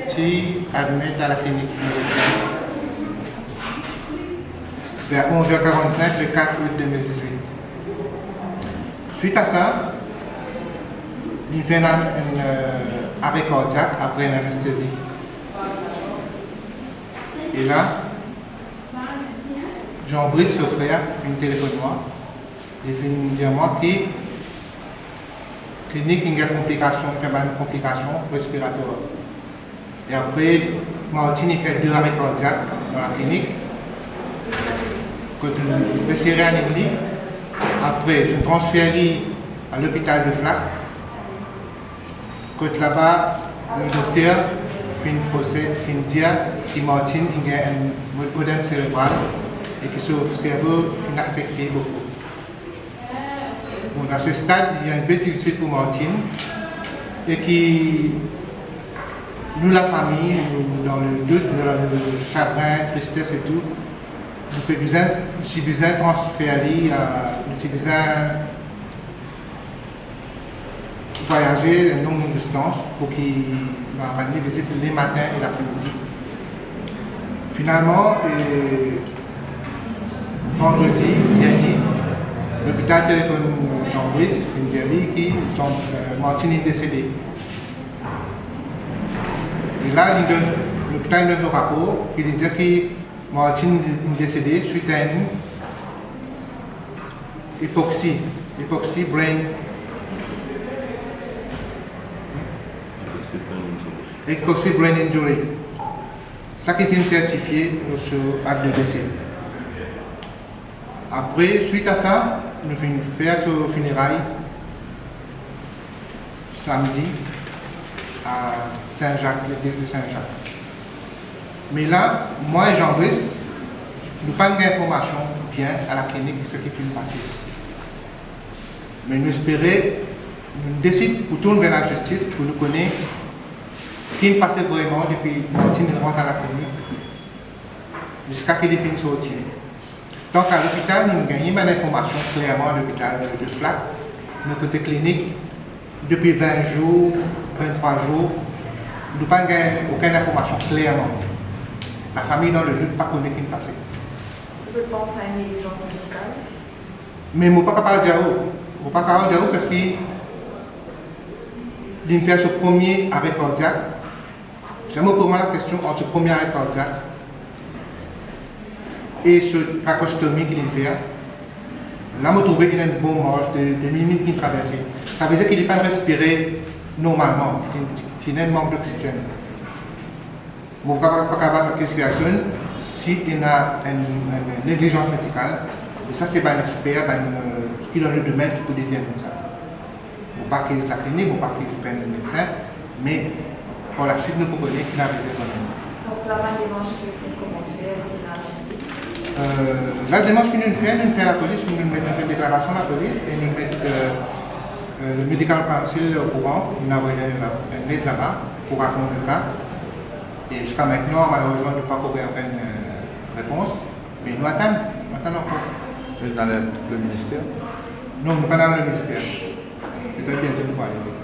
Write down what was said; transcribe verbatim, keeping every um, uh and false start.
Ti admet a la klinik Novotel ver onz er karant-sink le kat out de mil dizwit. Swit a sa, li fer enn, enn, eh, are kardiak apre enn anestezi. E la, Jean Brice, so frer, finn telefonn mwa. Li finn dir mwa ki klinik inn gagn konplikasion, finn bann konplikasion respiratwar. E apre, Martine inn fer de are kardiak dan la klinik. Kot zot inn res reanim li, apre zot inn transfer li a lopital de Flacq. Kot laba, le dokter finn prosed, finn dir ki Martine inn gagn enn mod odem serebral e ki so servo finn afekte boukou. Bon, dan se stad, li enn pe difisil pou Martine, e ki nou, lafami, nou, nou dan le dout, nou dan le sagrin, tristes e tou. Nou pe bizin, nou ti bizin transfer li, eh, nou ti bizin vwayaze enn long distans pou ki nou amenn li vizit lematin e lapremidi. Finalman, eh, vandredi dernie, lopital telefonn Jean Brice, finn dir li ki Jean, eh, Martine inn desede. E la, li donn, lopital donn so rapor, e li dir ki Martine inn desede swit a enn epoxy, epoxy brain, Epoxy brain injury. Epoxy brain injury. Sa ki finn sertifie lor so akt de dese. Apre, swit a sa, nou finn fer so fineray samdi a Sin Zak, legliz de Sin Zak. Me la, mwa e Jean Brice, nou pa'nn gagn informasion bien a la klinik seki finn pase. Me nou espere, nou desid pou tourn ver lazistis pou nou kone ki finn pase vreman depi Martine inn rant a la klinik ziska ki li finn sorti. Donk a lopital, nou gagne bann informasion klerman a lopital de Flacq, me kote klinik, depi vin zour, vinn-trwa zour, nou pa'nn gagn okenn informasion klerman. Lafami dan le dout, pa kone ki finn pase. Ou pe pans a enn neglijans medikal? Me mo pa kapav dir ou, mo pa kapav dir ou parski li finn fer so premie are kardiak. Si mo poz mwa lakestion ant so premie are kardiak e so trakostomi ki li finn fer, la mo trouve ena enn bon marz de, de minit ki traverse. Savedir ki li pa respire normalman, ki ti ena enn mank doksizenn. Mo pa, pa kapav akiz personn si ena enn, enn neglijans medikal, me sa se bann exper, bann, eh, ki dan le domenn ki pou determinn sa. Mo pa akiz laklinik, mo pa akiz okenn medsin, me par laswit nou pou kone ki finn arive vremem. Donk, la bann demars ki finn koumans fer, ki finn avanse? Eh, la demars ki nou fer, nou fer lapolis, nou met enn deklarasion lapolis e nou met, eh, eh, le medical council okouran, nou avoy enn let laba pou rakont le ka. E ziska mintnan, malerezman, nou pa ankor gagn okenn, eh, repons, me nou atann, nou atann ankor. Zot inn al le minister? Non, nou pa'nn al le minister. Petet biento nou pou ale.